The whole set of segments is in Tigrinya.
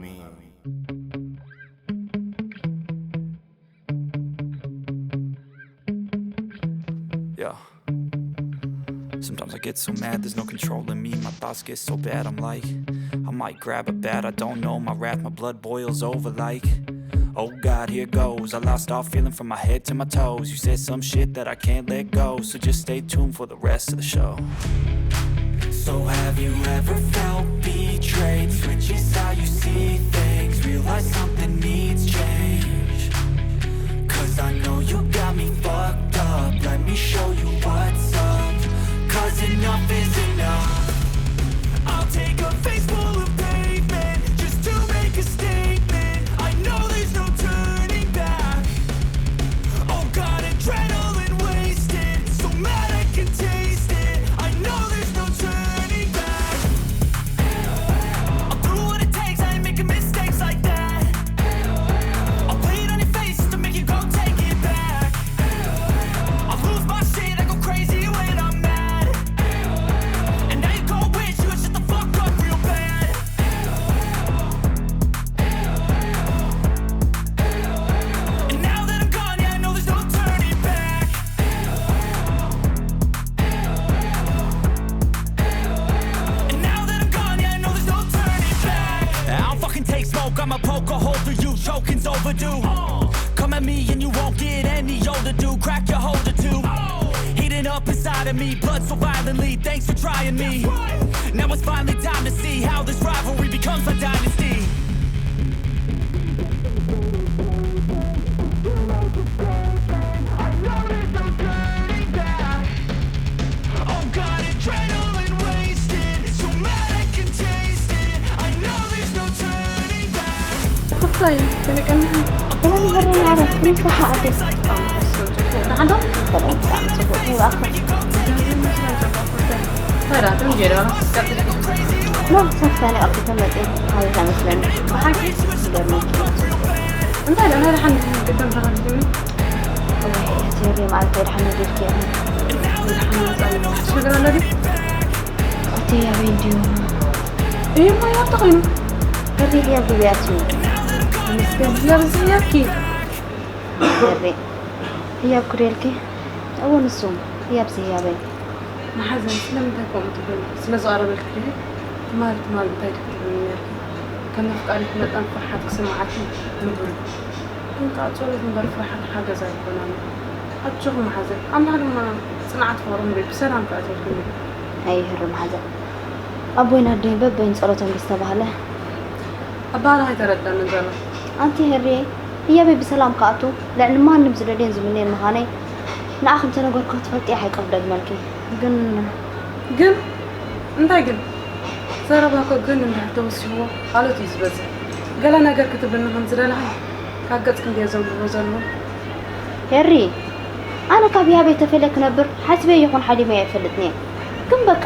me. Yeah. Sometimes I get so mad, there's no controlling me. My thoughts get so bad, I'm like, I might grab a bat, I don't know my wrath, my blood boils over like, oh God, here goes. I lost all feeling from my head to my toes. You said some shit that I can't let go, so just stay tuned for the rest of the show. So have you ever felt betrayed? Switches how you see things, realize something needs change. Cause I know you got me fucked up. Let me show you what's up. Cause enough is enough. I'll take a face full of pavement just to make a statement. I know there's no turning back. Oh God, adrenaline wasted. So mad I can taste it. I know there's no turning back. I'll do what it takes, I ain't making mistakes like that. I'll bleed on your face just to make you go take it back. I lose my shit, I go crazy when I'm mad. And now you go wish you would shut the fuck up real bad. And now that I'm gone, yeah, I know there's no turning back. And now that I'm gone, yeah, I know there's no turning back. I don't fucking take smoke, I'ma poke a hole through you. Choking's overdue. Come at me and you won't get any older, dude. Crack your holder too. Heating up inside of me, blood so violently. Thanks for trying me. Now it's finally time to see how this rivalry becomes a dynasty. Oh God, adrenaline wasted. So mad I can taste it. I know there's no turning back. I'll do what it takes, I ain't making mistakes like that. لا، ሳክሳኒ ቀልጢፈ መፅእ ሓበሻ መስለኒ። ብሓቂ ይገርመኪ። እንታይ ደኣ ናይ ደሓን ቅድም ተኸልኪኒ? ቴሪ ማለት ደሓን ነጊርኪ ኢኺ። ደሓን መፃኒ። ሽግር ኣሎ ድዩ? እቲ ኣበይ እንድዩ? እዩ እሞ ያብ ተኾይኑ። ቴሪ ህያብ ግብያት እዩ። መስገን ህያብ እዚ ህያብኪ። ቴሪ ህያብ ክደልኪ። እዎ ንሱ ህያብ እዚ ህያበይ። መሓዘን ስለምንታይ ከምኡ ትብልኒ? ስለ ዝቐረበልኪ ድዩ? ትማሊ ትማሊ እንታይ ድዩ ክትብልኒ ነርኪ? ከም ኣፍቃሪት መጠን ፍርሓት ክስምዓኪ ንቡር እዩ። ግን ከኣ ጸሎት እምበር ፍርሓት ሓገዝ ኣይኮነን። ኣጆኺ መሓዘን፣ ኣምላኽ ድማ ጽንዓት ፍቕሪ እምበይ ብሰላም ከእትወልክኒ። ኣይ ህሪ መሓዘን፣ ኣቦይን ኣደይን በበይን ጸሎቶም ብዝተባህለ። ኣባህላ ኣይተረድኣንን ዘሎ። ኣንቲ ህሪ ህያበይ ብሰላም ክኣቱ ልዕሊ ማንም ዝደልዮን ዝምነዮን ምዃነይ ንዓኺ እንተነገርኩ ክትፈልጢ እየ ሓቂ ክደግመልኪ። ግን ግን እንታይ ግን? ዘረባ እኮ ግን እንድሕር ተወሲኽዎ ካልኦት እዩ ዝበዝሕ። ገለ ነገር ክትብልኒ ከም ዝደለኻ ካብ ገጽ ክንድየ ዘንብቦ ዘለኹ። ሄሪ፣ ኣነ ካብ ህያበይ ተፈልየ ክነብር ሓሲበ ይኹን ሓሊመ ኣይፈልጥን እየ። ግን በቃ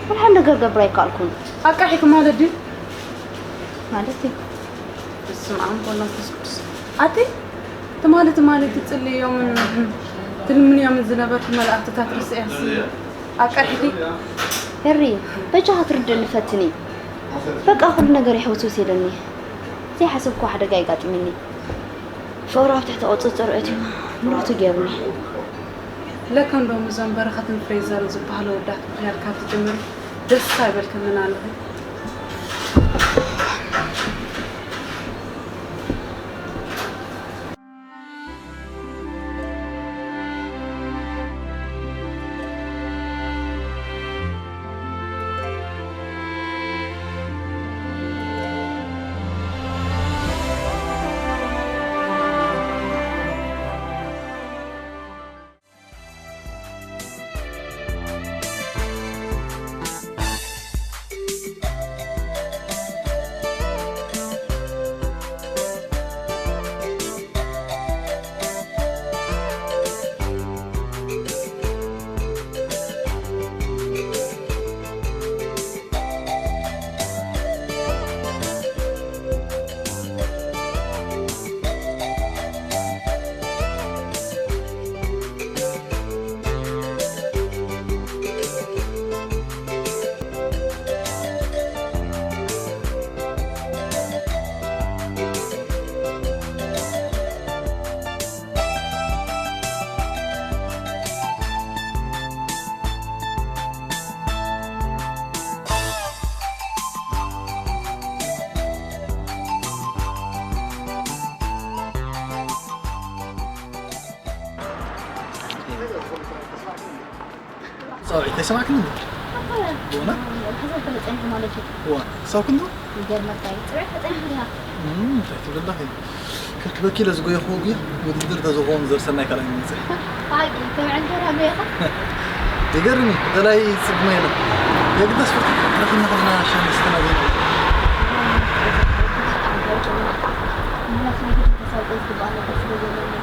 ወላ ሓደ ነገር ገብር ኣይከኣልኩን። ኣቃሒኺ ማለት ድዩ? ማለት እዩ። በስመ ኣብ ወወልድ ወመንፈስ ቅዱስ። ኣቲ ትማሊ ትማሊ ትጽልዮምን ትልምንዮምን ዝነበርኪ መላእክትታት ርስዕያሲ ኣቃሒኺ። ሄሪ፣ በጃኻ ትርድእኒ ፈትኒ። በቃ ኩሉ ነገር ይሕውስውስ ኢሉኒ። ዘይሓሰብክዎ ሓደጋ የጋጢምኒ። ፍቕሪ ኣብ ትሕቲ ቁጽጽር ኣእትዩ ምሩቲ ገይሩኒ። ለካ እንዶም እዞም በረኸትን ፍሬዘርን ዝበሃሉ ኣወዳት ምኽያድ ካብ ትጅምሪ ደስ ኣይበልክንን ኣለኺ። ራብዒት ኣይሰማዕክን እንዴ? ኣኾነ። ብእውነት? ሕዘብ ተመጸንሕ ማለት እዩ። እዋ፣ ክሳብ ክንዱ? ይገርመካ እዩ። ጽባሕ ተጸንሕ ዲኻ? እም፣ እንታይ ትብል ኣለኺ? ከርክበኪ ኢለ ዝጎየኽዎ ጉያ ውድድር ተዝኸውን ዘርሰናይ ካልኣይ መመጽእ። ብሓቂ፣ ከም ዕንጀራ ጎየኻ? ይገርም እዩ። ደላይ ጽግመ የለን። የግዳስ ፍርቂ ረኺብና ከለና ሻሂ ስተናገኝ። ኣምላኽ ናይ ግድን ከሳልጦ ዝግባእ ነገር ስለ ዘለኒ።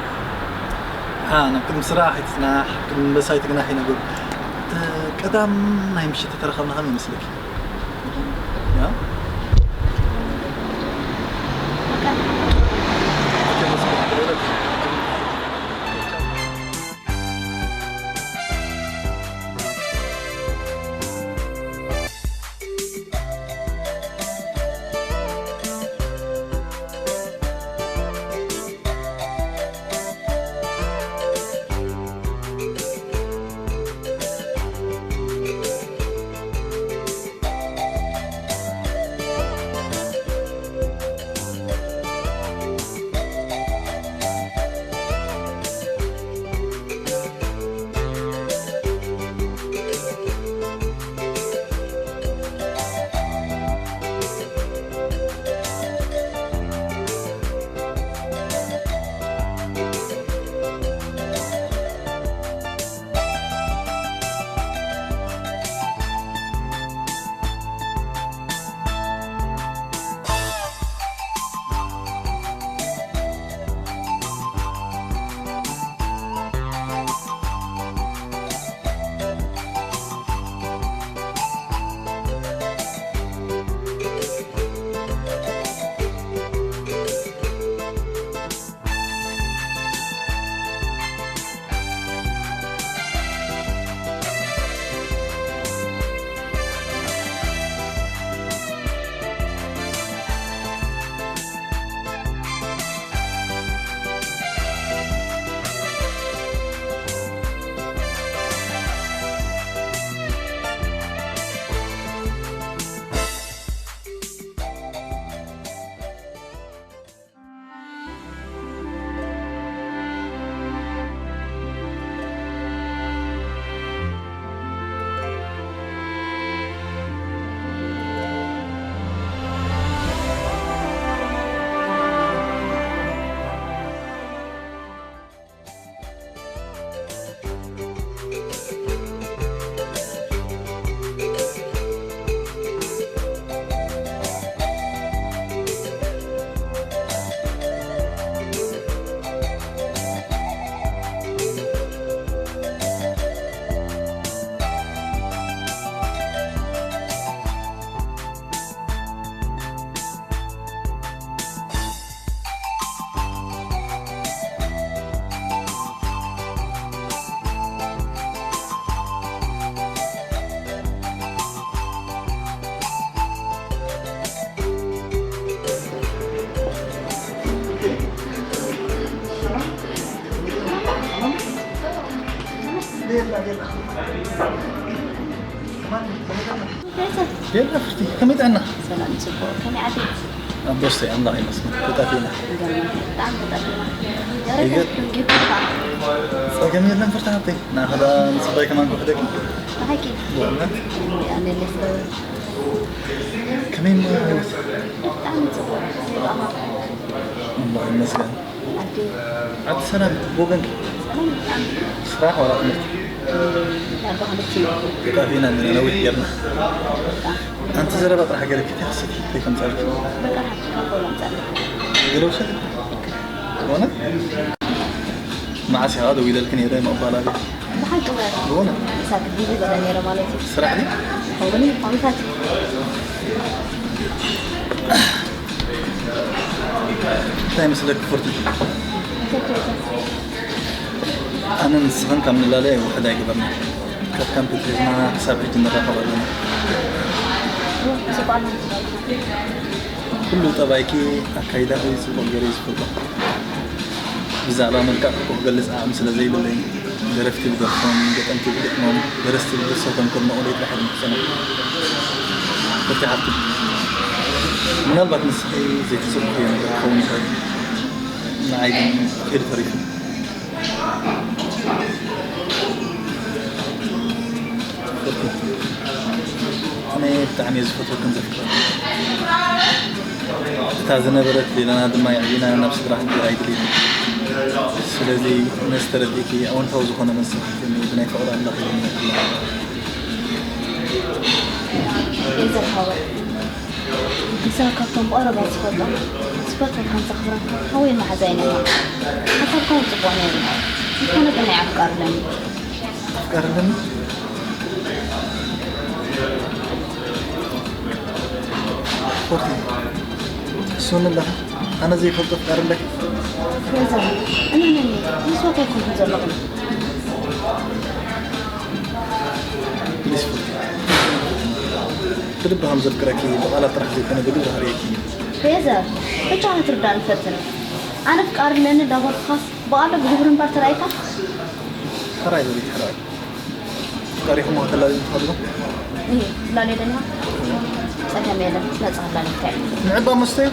ኣነ ቅድሚ ስራሕ ኣይትጽናሕ፣ ቅድሚ በሳ ኣይትግናሕ እዩ ነገሩ። እ፣ ቀዳም ናይ ምሽት ተተረኸብና ከመይ ይመስለኪ? ያ? የለ ፍርቲ፣ ከመይ ጥዕና? ሰላም፣ ጽቡቕ። ከመይ ዓዲ? ኣቦስተይ፣ ኣምላኽ ይመስገን። ተጣፊእና። ይገርመካ፣ ብጣዕሚ ተጣፊእና። ደረጃ ይገ- ክንጌት ይባል። ጸገም የለን ፍርቲ ሓብተይ። ንዓኻ ደኣ ምጽባይ ከማን ክውሕደኪ። ብሓቂ? ብእውነት? ኣነ ደስ ደብል። ከመይ እሞ ህይወት? ብጣዕሚ ጽቡቕ። ኣምላኽ ይመስገን። ዓዲ ሰላም ብወገንኪ? ሰላም ብጣዕሚ። ስራሕ ዋላ ትምህርቲ? ዳርጋ ክልቲኡ። ተጣፊእና ኣለና፣ ነዊሕ ጌርና። በቃ። ኣንቲ ዘረባ ጥራሕ ገይረኪ፣ እንታይ ሓሰብኪ? እንታይ ከምጻልኪ? በቃ፣ ሓንቲ ካቦ ላምጻልኪ። ገለ ውሰድ። ሆነ? መዓስ ኢኻ ደዊለልኪ ነይረ፣ ምቕባል ኣበይ? ብሓቂ ማለት ብእውነት? ምሳክ ቢዚ በለ ነይረ ማለት እዩ። ስራሕ ድዩ? ይኸውን እዩ፣ ዓመታት እዩ። እንታይ ይመስለኪ ፍርቲ? ኣነ ንስኽን ካብ ንላለያ ውሕድ ኣይገበርና። ካብ ካምፕ ኣትሒዝና ክሳብ ሕጂ ንራኸብ ኣለና። ጽቡቕ ኣለና። ኩሉ ጠባይኪ ኣካይዳኺ ጽቡቕ ገይረ እየ ዝፈልጦ። ብዛዕባ መልክዕ ክገልጽ ዓቕሚ ስለ ዘይብለይ፣ ደረፍቲ ብደርፎም፣ ገጠምቲ ብግጥሞም፣ ደረስቲ ብድርሰቶም ከድንቑለይ ጥራሕ እየ ዝምሕጸኖም። ፍርቲ ሓብቲ፣ ምናልባት ንስኺ ዘይትጽብቕዮ ነገር ክኸውን ይኽእል፣ ንዓይ ግን ከይዱ ተሪፉ። ኣነ ብጣዕሚ እየ ዝፈትወክን ዘፍቅረክን። እታ ዝነበረት ሌላና ድማ የዕቢና ናብ ስድራ ክትገይራ ኣይደልይን። ስለዚ ነዚ ተረዲእኪ ኣወንታዊ ዝኾነ መልሲ ክትህብኒ ብናይ ፍቕሪ ኣምላኽ ይልምነኪ ኣለኹ። ሌዘር ሓወይ፣ ንስኻ ካብቶም ብቐረባ ዝፈልጦም ዝፈትወካን ዘኽብረካን ሓወይ መሓዛይ ነይርካ። ሓሳብካ እውን ጽቡቕ ነይሩ። ዝኾነ ግን ናይ ኣፍቃሪ ኣለኒ። ኣፍቃሪ ኣለኒ? ፎርቲ፣ ትሕስወኒ ኣለኻ? ኣነ ዘይፈልጦ ኣፍቃሪ ኣለኪ? ሌዘር፣ እመነኒ፣ ምስ ፈተውኩ ዘለኹ። ፕሊስ ፎርቲ፣ ብልቢ ከም ዘፍቅረኪ ብቓላት ጥራሕ ዘይኮነ ብግብሪ ከርእየኪ እዩ። ሌዘር፣ ብቻ ክትርዳእኒ ፈትን። ኣነ ኣፍቃሪ ኣለኒ እንዳበልኩኻስ ብቓል ዶ ብግብሪ እምበር ተራእይካ? ሕራይ በሊ፣ ሕራይ። ኣፍቃሪኹም ተላልዩ ትፈልጡ? እህ፣ ትላለዩ ደለኻ? ጸገም የለን፣ መጻ ትላለዩ። ንዕባ መስተ እዩ።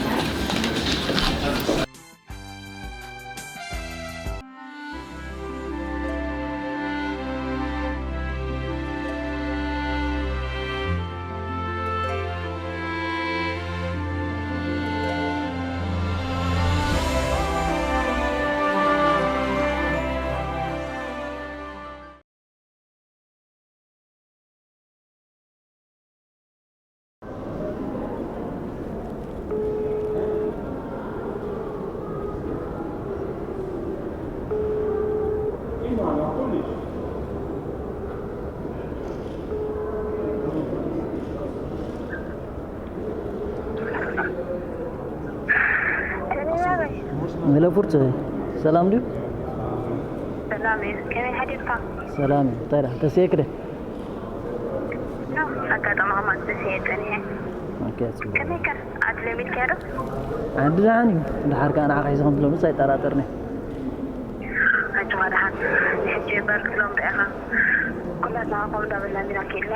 ሄሎ ፉርት፣ ሰላም ድዩ? ሰላም እዩ። ከመይ ሓዲርካ? ሰላም እዩ። እንታይ ደኣ ተስየክ ደ? ኖ፣ ኣጋጣሚ ከማን ተስየ ጸኒሐ። ኦኬ፣ ጽቡቅ። ከመይ ከ? ዓዲ ለሚድካዮ ዶ? ዓዲ ደሓን እዩ። ድሓር ከኣ ንዓኻ ሒዘ ከም ዝለምስ ኣይጠራጠርን እየ። ኣጆኻ ደሓን። ሕጂ እምበር ክትሎም ዶ ኢኻ? ኩላትና ከምኡ እንዳበልና እንዲና ከይድና።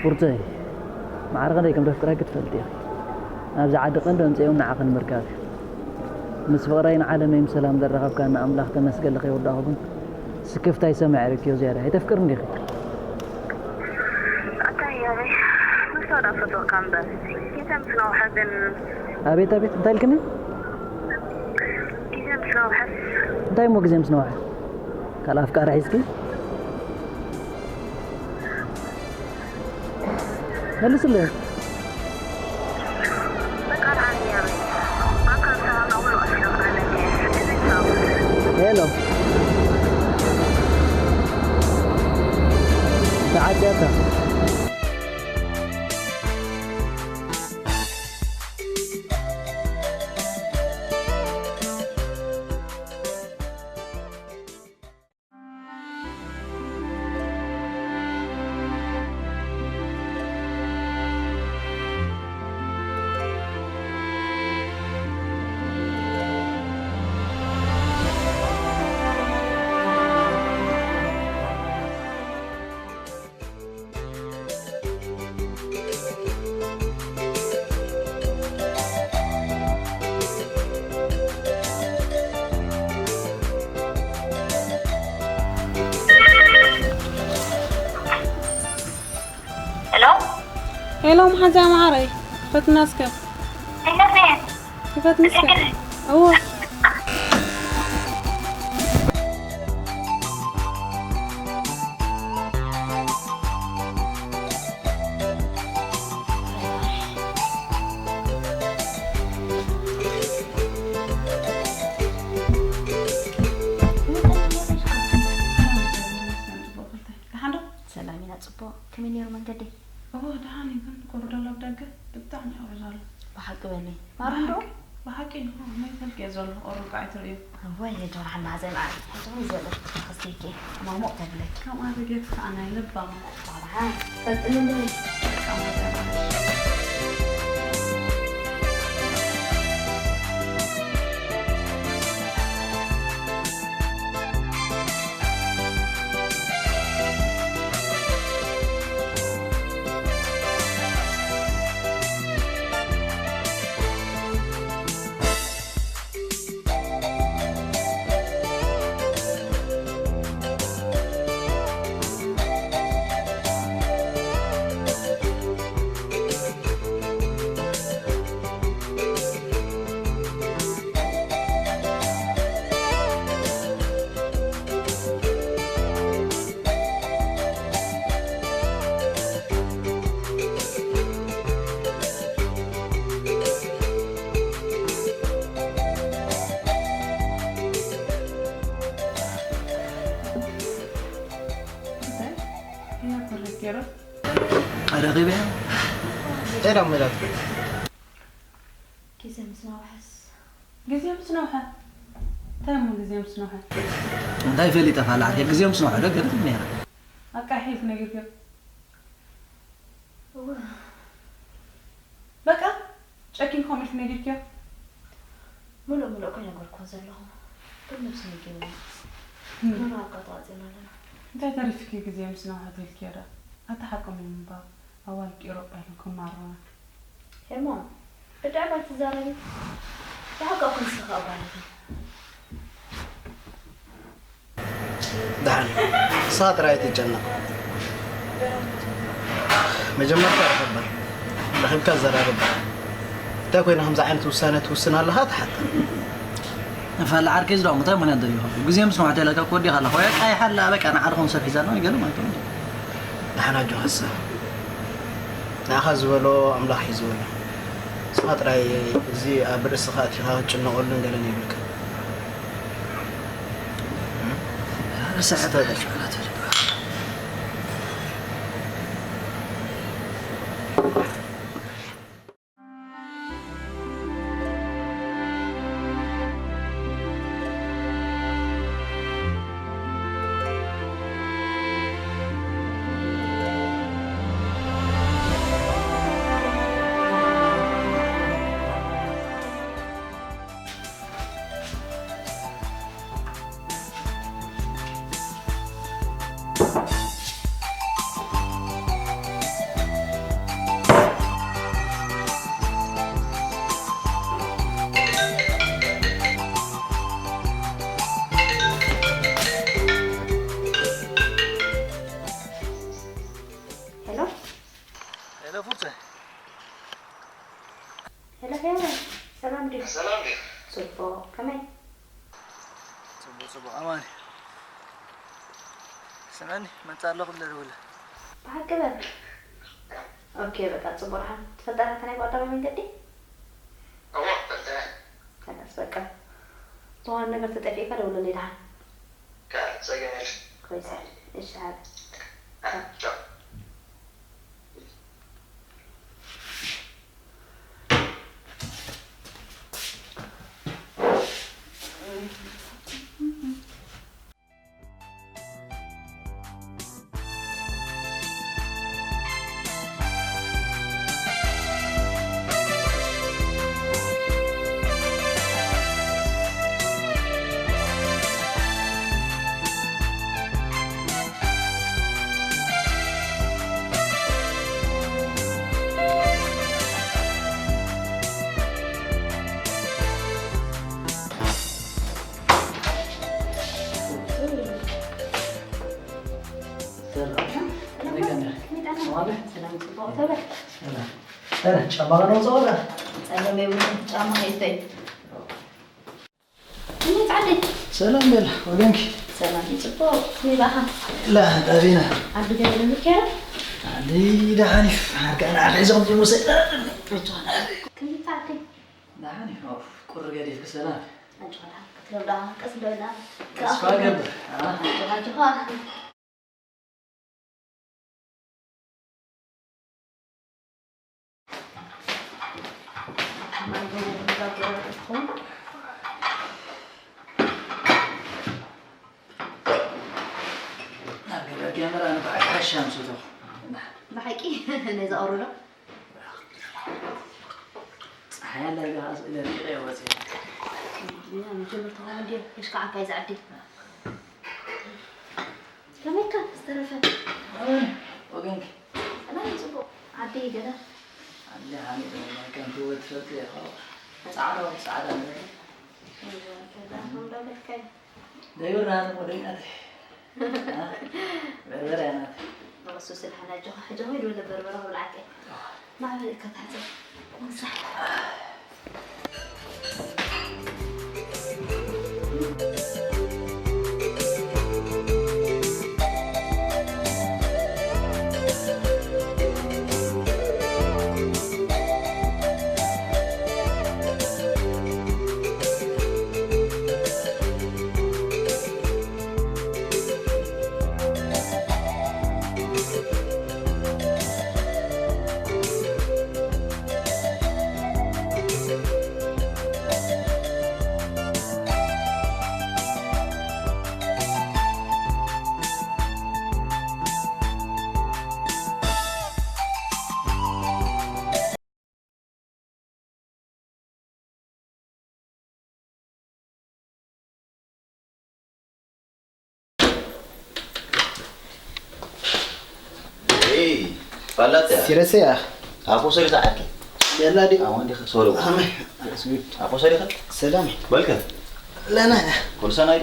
ፉርተይ፣ ማዕረ ክንደይ ከም ዘፍቅረኪ ትፈልጢ ኢኺ። ናብዚ ዓዲ ቀንዲ ኣምፅኦም ንዓኺ ንምርካብ እዩ። ምስ ፍቕረይን ዓለመይ ምስ ሰላም ዘራኸብካኒ ኣምላኽ ተመስገን ኢለ ከይወዳእኹ ግን ስክፍታ ይሰምዕ ርክዮ ዝያዳ። ኣይተፍቅርን ዲኺ? ኣታ ህያበይ፣ ንሳ ዳ ፈትወካ እምበር። ግዜ ምስ ነውሐ ግን ኣቤት ኣቤት፣ እንታይ ኢልክኒ? ግዜ ምስ ነውሐስ እንታይ እሞ ግዜ ምስ ነውሐ? ካልእ ኣፍቃሪ ሒዝኪ? መልስለይ። በቃ ደሓን ህያበይ። ኣካል ሰላምና ኩሉ ቀሲኑ ክረኣለኒ እየ። ሕጂ ቻው። ሄሎ። ተዓጽያታ። ሄሎ። ሄሎ መሓዛ ማዓረይ፣ ክፈትና እስከ። ሄሎ ዜን። ክፈትና እስከ። እወ። ሰላም ኢና ጽቡቕ። ከመይ ነይሩ መንገዲ? እወ ደሓን እዩ፣ ግን ቁሪ ዶ ኣብ ደገ ብጣዕሚ ይቕርዝ ኣሎ። ብሓቂ በሊ። ማርም ዶ? ብሓቂ እዩ፣ ናይ ሰልኪ እየ ዘሎ፣ ቁሪ እኮ ኣይትርእዩ። እወ የጆርሓን ማዘን ኣይ። ሕጂ ውን ዘለ ተኸስቲኪ። ማሞቕ ተብለኪ። ከምኣ ብጌት ከዓ ናይ ልባማ። ባባሓ። ፈጥኒ እንዶ። ካብ መዳት ግዜ ምስ ነውሐስ ግዜ ምስ ነውሐ እንታይ እሞ ግዜ ምስ ነውሐ እንታይ ፈሊጠ ፋላ ዓርከይ ግዜ ምስ ነውሐ ዶ ገርት ነይራ ኣቃሒልክ ነጊርክዮ በቃ ጨኪን ከምልክ ነጊርክዮ ሙሉእ ሙሉእ እኮ ይነገርክዎ ዘለኹ ግን ነብሲ ነጊርኒ ኖራ ኣቃጣፂና ኣለና እንታይ ተሪፍኪ ግዜ ምስ ነውሐ ትልክዮ ዶ ኣታ ሓቆም እዩ ምንባብ ኣዋልድ ኤውሮጳ ኢሎም ክማርሩና። ሄርሞን፣ ብድዕባ ኣይትዛረቢ። ብሓቂ እኮ ንስኺ ጓል ኢኺ። ደሓን ንስኻ ጥራይ ኣይትጨነቕ። መጀመርታ ርኸባ፣ ረኺብካ ኣዘራርባ። እንታይ ኮይና ከምዚ ዓይነት ውሳነ ትውስን ኣለኻ ትሓታ። ንፋለ ዓርከይ ዝዳሞ እንታይ ምኽንያት ደሊኻ? ግዜ ምስ ነውሐ ተይላካ ክወዲኻ ኣለኻ ወይ ኣቃይሓ ኣላ በቃ ንዓርኹም ሰብ ሒዛ ኣለዋ ገለ ማለት እዩ። ደሓን ኣጆኻ ንስኻ ንኣኻ ዝበሎ ኣምላኽ ሒዝዎ ኣሎ። ንስኻ ጥራይ እዚ ኣብ ርእስኻ ኣእቲኻ ክትጭነቐሉን ገለን የብልካ። ርስሐት ኣደልሽዋላት ሄሎ ሄሎ ፉፀ ሄሎ ሄሎ ሰላም ድዩ ሰላም ድዩ ፅቡቅ ከመይ ፅቡቅ ፅቡቅ ኣማን ስምዕኒ መፃ ኣለኹ ብለ ደውለ ብሓቂ በል ኦኬ በቃ ፅቡቅ ደሓን ትፈልጣ ናይ ቀዳማይ መንገዲ እወ ፈልጠ ከላስ በቃ ዝኾነ ነገር ተጠፊእካ ደውለለይ ደሓን ጸገም የለ ኮይሰ እሺ ሓደ ጫማ ከነውፅኦ ዳ ጸገም የብሉ ጫማ ሒዝተይ እንዴት አለች ሰላም በል ወገንኪ ሰላም ጽቡቅ ይባሃ ላ ጣቢና አዱ ገበለ ምከረ አዲ ደሓኒፍ ሓርካ ንዓኺ ሒዞም ዝሙሰ ክንታክ ደሓኒፍ ቁሪ ገዲፍኪ ሰላም ኣጆኻ ክትለብዳ ቀስ እንደበላ ተስፋ ገብር ኣጆኻ ናብ ገበርኪ መራ ንባዕልካ ሻምሱ ተኹ ብሓቂ ነዚ ኣውርዶ ፀሓይ ኣለጋ ስእለ ሪቀ ወፅየ መጀመርታ ሆ እንዲ የሽካዓካይ ዝዓዲ ከመይካ ዝተረፈ ወገንኪ ሰላም ጽቡቅ ዓዲ ገለ ዓዲ ሓሚድ ከም ትወት ትፈልጥ ኢኻ ጻዕዳ ወዲ ጻዕዳ ነገር ከዛ ከም ዳበልካይ ደይብራ ወደኛት በርበረ ያናት ንሱ ስለ ሓና ጆኻ ሕጂ ሆይ ድወለ በርበረ ብልዓቀ ማዕበል እካ ታሕዘ ምሳሕ ባላተ ሲረሰ ያ ኣቦ ሰሪ ዛዓኪ የላ ዲ ኣዋን ዲኸ ሶሎ ኣመይ ኣቦ ሰሪ ኸ ሰላም በልከ ለና ኩሉ ሰናይ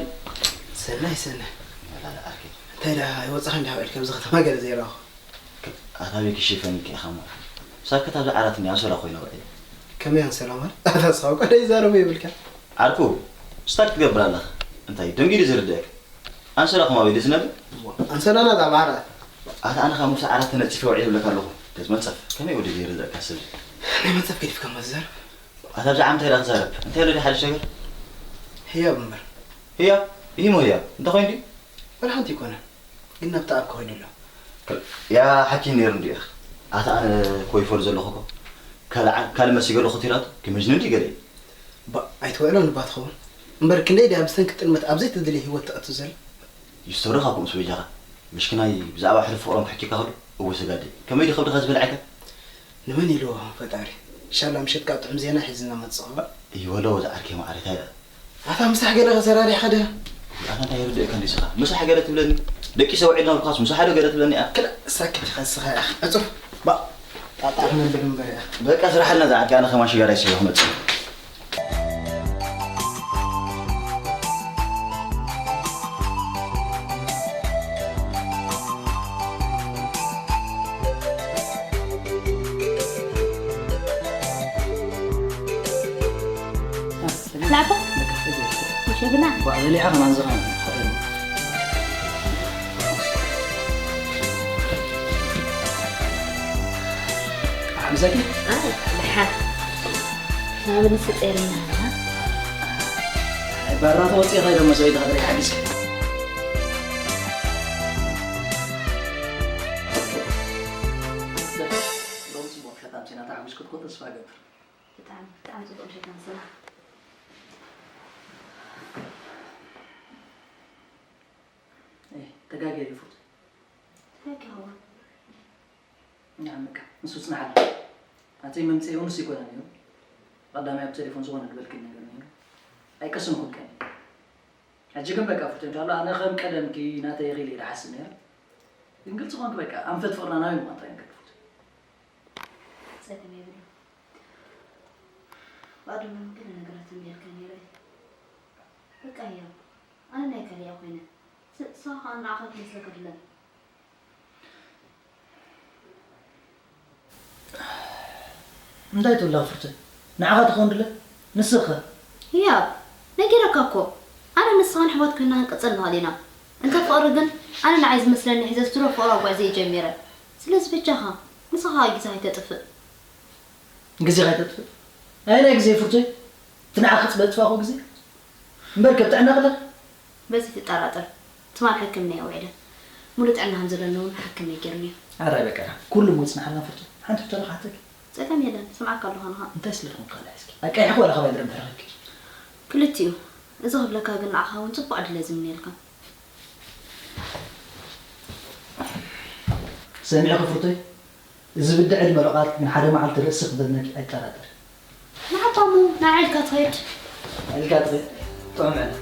ሰናይ ሰናይ እንታይ ዳ ይወጻኸ እንዲያ ኢልከ ኣብዚ ከተማ ገለ ዘይረኹ ኣታዊ ክሽፈን ከ ኸማ ሳከታ ብዓራት ኒ ኣሶላ ኮይና ወዒ ከመይ ኣንሰላ ማለት ኣታ ሳው ቀደ ይዛረቡ ይብልካ ዓርኩ ስታክ ትገብር ኣለኻ እንታይ ደንጊዲ ዝርደክ ኣንሰላ ኸማ ቤት ዝነብ ኣንሰላና ዛባራ ኣታ ኣነ ኸማ ሳዓራት ተነጺፈ ወዒ ይብለካ ኣለኹ ተዝመንጸፍ ከመይ ወዲ ዘይርደካ ሰብ ናይ መንጸፍ ገዲፍካ ማዘር ኣታ ብዛዕባ እንታይ ዳ ክዛረብ እንታይ ኣሎ ሓደ ሸገር ህያብ እምበር ህያብ ይሞ ህያብ እንታይ ኮይኑ ወላ ሓንቲ ይኮነ ግን ናብታ ኣብ ክኸይዱ ኣሎ ያ ሓኪም ነይሩ እንዲኡ ኣታ ኣነ ኮይፈሉ ዘለኹ እኮ ካልእ መሲገ ኣለኹ ትራቱ ክምጅን እንዲ ገለ ኣይትውዕሎ ንባ ትኸውን እምበር ክንደይ ድያ ብሰንኪ ጥልመት ኣብ ዘይትድልይ ህይወት ተእቱ ዘል ይስተብረኻ ከምኡስ በጃኻ ምሽክናይ ብዛዕባ ሕሉፍ ፍቕሮም ክሕኪካ ከሎ እወ ሰጋዲ ከመይ ድኸብድኻ ዝበልዐካ ንመን ኢልዎ ፈጣሪ ኢንሻላ ምሸት ካብ ጥዑም ዜና ሒዝና መፅእ እምበር ይበሎ ዝዓርከይ ማዓረታ ኢላ ኣታ ምሳሕ ገለ ከሰራሪሕኻ ድያ ኣታ እንታይ ይርድእካ እንዲ ስኻ ምሳሕ ገለ ትብለኒ ደቂ ሰውዒ ናብልካስ ምሳሕ ዶ ገለ ትብለኒ እያ ክላ ሳክት ኢኻ ስኻ እያ ዕፁፍ ባ ጣጣ ክነብል እምበር እያ በቃ ስራሓልና ዝዓርከይ ኣነ ከማን ሽጋራ ይስሕዮ ክመፅእ ላባ ሸብና በሊዓ ከማን ዝኻ ሓምሳኪ ኣይ ድሓን ናብንስ ጤርና ባራ ተወፂኻ ኢሎም መስበይታ ክትርኢ ሓጊዝካ ሎም ፅቡቅ ፈታም ዜና ተዓዊስኩ ክትኮን ተስፋ ገብር ብጣዕሚ ብጣዕሚ ፅቡቅ ምሸት ኣምስና ተጋጊ ይፉት ተጋጊ ኸዋ ንዓመካ ንሱ ጽናሓል ኣተይ መምጽኡ ንሱ ይኮነ ነይሩ ቀዳማይ ኣብ ቴሌፎን ዝኾነ ዝበልክን ነገር ነይሩ ኣይቀስንኩን ከኒ ሕጂ ግን በቃ ፍርቶ እንሻላ ኣነ ከም ቀደምኪ ናተይ ኢኺ ኢለ ድሓስብ ነይረ ግን ግልፂ ኮንክ በቃ ኣንፈት ፍቅርና ናበይ ምኳን ጥራይ ንገድፉት ጸገም የብሉ ባዶ መምክን ነገራት እንዲያልካ ነይረ በቃ ያው ኣነ ናይ ካሊያ ኮይነ ንስኻ ከዓ ንዓኻ ክመስለካ ድለን እንታይ ትብላ ፍርተ ንዓኻ ትኸውን ድለ ንስኻ ህያብ ነጊረካ እኮ ኣነ ንስኻን ኣሕዋት ኮይና ክንቅፅል ንኽእል ኢና እንተ ፍቕሪ ግን ኣነ ንዓይ ዝመስለኒ ሒዘ ዝድሮ ፍቕራዊ ጉዕዞ እየ ጀሚረ ስለዚ በጃኻ ንስኻ ግዜ ኣይተጥፍእ ግዜ ኣይተጥፍእ ኣየናይ ግዜ ፍርተ እቲ ንዓኻ ክፅበ ዝጥፋእኹ ግዜ እምበር ከብጥዕና ከለኻ በዚ ትጠራጠር ትማል ሕክምና እየ ውዒለ ሙሉእ ጥዕና ከም ዘለኒ እውን ሓኪም ነጊሩኒ እዩ ኣራይ በቃ ኩሉ ሞ ይፅናሓልና ፍርቱ ሓንቲ ሕቶ ኣለካ ሓተኪ ፀገም የለን ስምዓካ ኣለኹ ንኻ እንታይ ስለ ትኾንካ ንሕዝኪ ኣቃይሕ ወላ ካባይ ድረም ተረኸብኪ ክልቲኡ እዚ ክብለካ ግን ንዓኻ እውን ፅቡቅ ዕድል እየ ዝምነየልካ ሰሚዕኺ ፍርቶይ እዚ ብድዐ ዕድመ ርቓት ግን ሓደ መዓልቲ ርእሲ ክበነኪ ኣይጠራጠር ንዓባሙ ንዓ ኢልካ ትኸይድ ኢልካ ትኸይድ ጥዑም ዕድል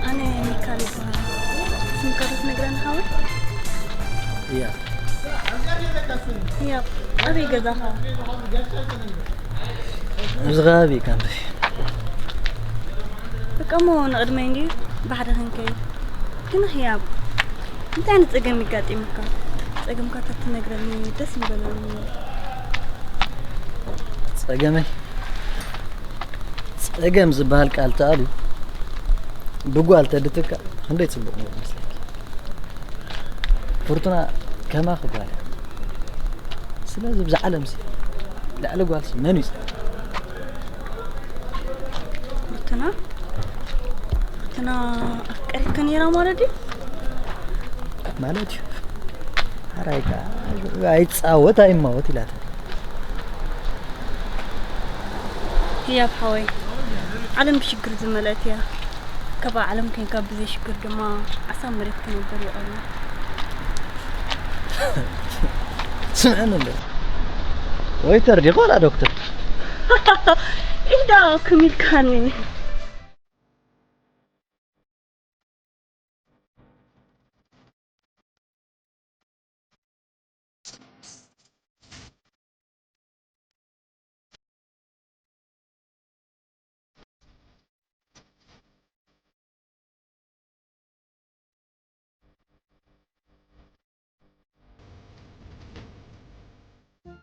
ኣነ ሚካል ይበሃል። ስምካ ዶ ትነግረኒ ሓወይ? እያ። እያ። ኣበይ ገዛኻ? ኣብዚ ከባቢ እዩ ካምፕስ። በቃ እሞ ንቕድመይ እንድዩ ባሕሪ ክንከይድ። ግን ህያብ፣ እንታይ ዓይነት ጸገም ይጋጢምካ? ጸገምካ ተትነግረኒ ደስ ምበለኒ። ጸገመይ? ጸገም ዝበሃል ቃል ተኣልዩ ብጓል ተድትካ ክንደይ ጽቡቕ ነይሩ መስለኪ። ፍርቱና ከማኺ ጓል እያ። ስለዚ ብዛ ዓለምሲ ልዕሊ ጓልሲ መን እዩ ጸ-? ፍርቱና? ፍርቱና ኣፍቀሪትካ ነይራ ማለት ድዩ? ማለት እዩ። ሓራይ ከኣ ኣይጻወት ኣይማወት ኢላታ። ህያብ ሓወይ፣ ዓለም ብሽግር ዝመልአት እያ። ካብ ዓለም ኮይንካ ብዘይ ሽግር ድማ ዓሳ መሬት ክነብር ይቐልል። ስምዕኒ ኣሎ። ወይተር ዲኻ ዋላ ዶክተር? ኢዳ ክም ኢልካኒ።